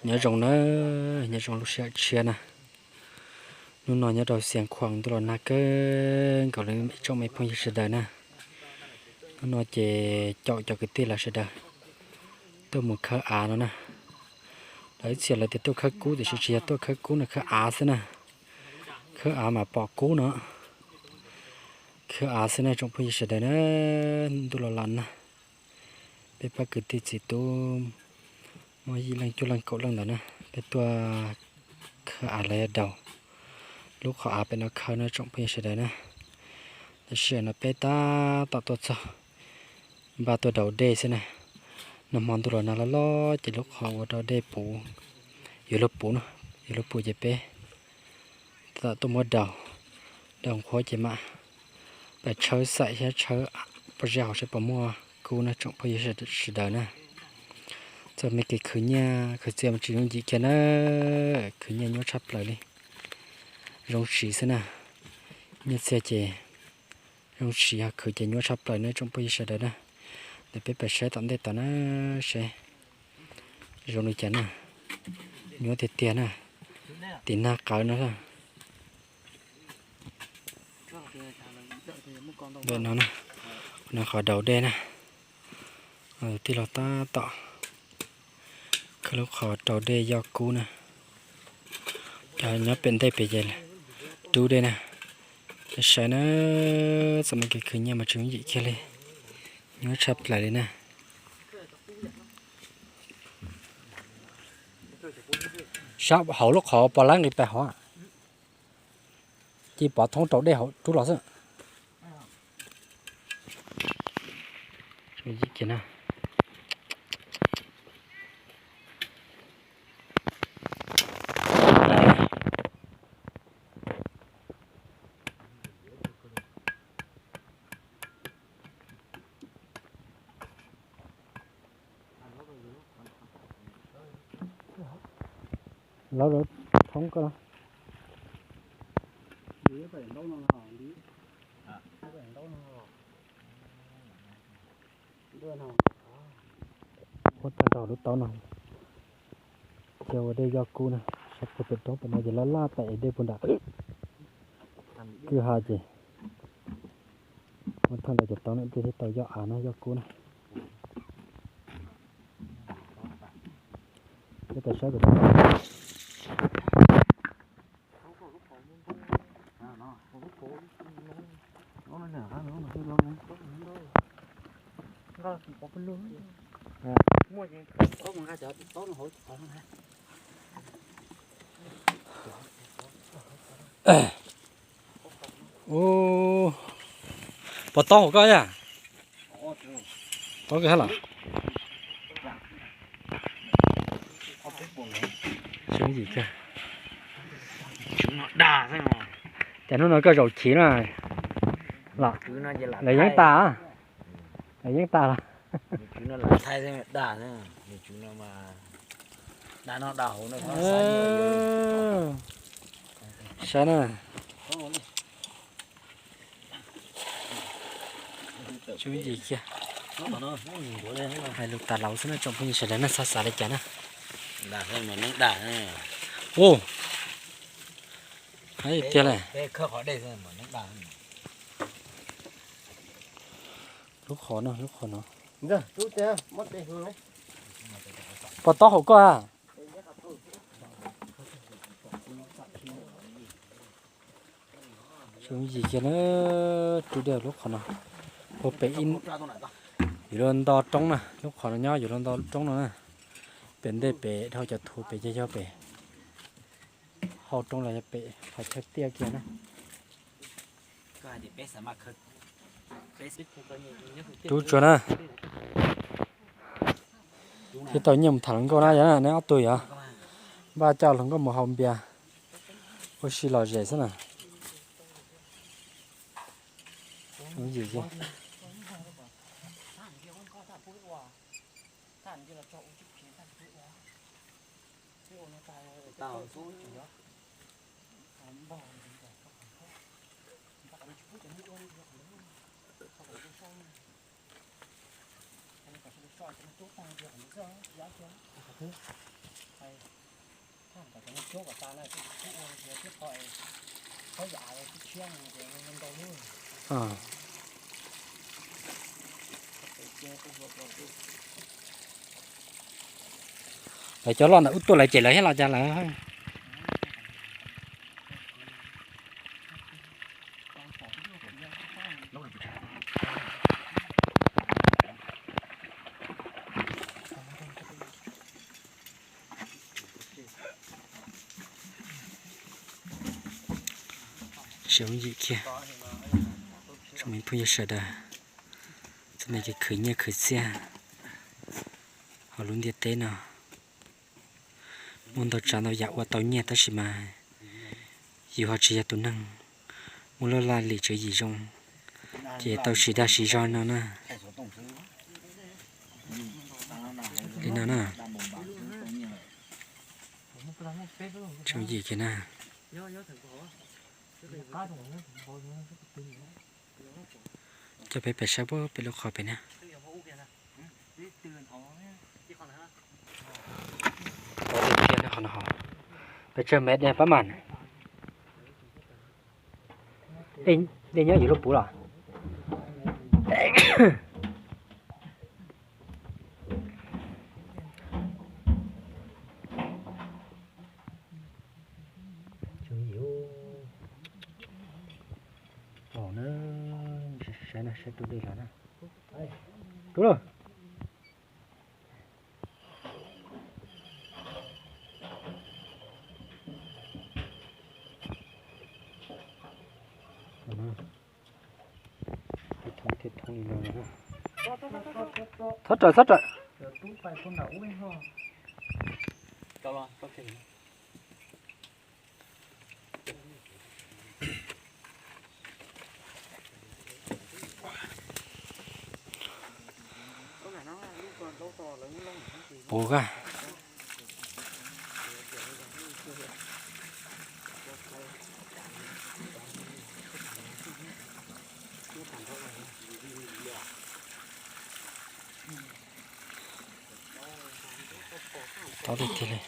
Nyob zoo na, nyob zoo lub sij hawm tshiab na. Hnub no nyob rau Xiav Khuam ntuj los nag kawg nkaus li tsoom me phooj ywg sawv daws na. Hnub no ces caum cov kwv tij lawv sawv daws tuaj mus khawb av no na. Lawv ib txhia lawv tias tuaj khawb kub tiam sis tsis yog tuaj khawb kub no, khawb av xwb na. Khawb av mas pom kub no. Khawb av xwb na tsoom phooj ywg sawv daws na, ntuj los los na. Peb pab kwv tij txiv tub muaj yim leej cuaj leej kaum leej ntawd na, peb tuaj khawb av los yog daus lub qhov av pem no khawb na tsoom phooj ywg sawv daws na. Tam sim no peb tab tom tuaj txog npaj tuaj daus dej xwb na. Nag hmo ntuj los nag loj loj ces lub qhov uas rau dej puv yuav luag puv no, yuav luag puv ces peb tab tom tuaj muab daus, daus qhuav ces mam pais tshawb xaim thiab tshawb pob zeb hauv saib puas muaj kub na tsoom phooj ywg sawv daws na. Txoj me kev khwv nyiaj khwv txiaj mas tsis yooj yim kiag na, khwv nyiaj nyuaj tshaj plaws li, zoo siv xwb na. Nyiaj txiaj ces zoo siv, ho khwv ces nyuaj tshaj plaws na tsoom phooj ywg sawv daws na. Ntawm peb pais saib tom ntej tod na, saib zoo li cas na. Nyuaj tiag tiag na, tim nag qawv no. Ntawm no na, no qhov daus dej na. Tij laug tab tom khawb lub qhov rau dej yoj kub na. Cov nyob pem ntej pem ces rub dej na. Saib na, txoj me kev khwv nyiaj mas tsis yooj yim kiag li, nyuaj tshaj plaws li na. Sab hauv lub qhov pos lab nqis pais hauv, cia pov thoob rau dej hauv rub los xwb. Lawv lawv thoob koj. Muab tag nrho lub taub no, cia ua dej yoj kub na. Sab puag pem roob pem no ces laj laj tas es dej puag nram kwj ha ces muab tag nrho cov taub no thiaj tau yoj av na, yoj kub na. Peb pais saib pem roob. Ub, pov taub hauv koj yam? Taub kawg hab los? Yim kawg. Cas hnub no koj zaum chiv na los? Lawv yeeb tas, lawv yeeb tas los? Saib na. Tsis yooj yim kiag. Hais lus tas laus xwb na tsoom phooj ywg sawv daws na, txhob xav li cas na. Ub, hais tiag li. Lub qhov no, lub qhov no. Pov taub hauv koj a? Tsis yooj yim kiag na, rub dej lub qhov no. Puag pem ib, yuav luag nto roob na, lub qhov no nyob yuav luag nto roob no na. Pem ntej pem dhau cov thuv pem ces yog pem hau roob los yog pem qhov chaw tiaj kiag na. Rub tsuag na. Thiab tau nyiaj mus tham hluas nkauj na, yog neb ob tug yog npaj coj hluas nkauj mus haus npias ua si lom zem xwb na. Lawv cov loj ntawm ub tuaj lawv ces lawv thiaj los cas lawv. Zoo yim kiag, tsoom me phooj ywg sawv daws, txoj me kev khwv nyiaj khwv txiaj hauv lub ntiaj teb no, muaj ntau tsav ntau yam ua tau nyiaj tab sis mas yus ho tsis yog tus neeg muaj lub laj lim tswv yim zoo, ces tau siv dag siv zog no na. Li no na. Tsoom yim kiag na. Coj peb pem saib pem lub qhov pem na. Peb tsawg mev ne pab mas. Dej nyob yus lub puv los. Tsoom yim, los na, saib na, saib tus dej los na. Tub lauj. Thoob li no. Txhob raws, txhob raws. Puv kag. Tob tiag tiag li.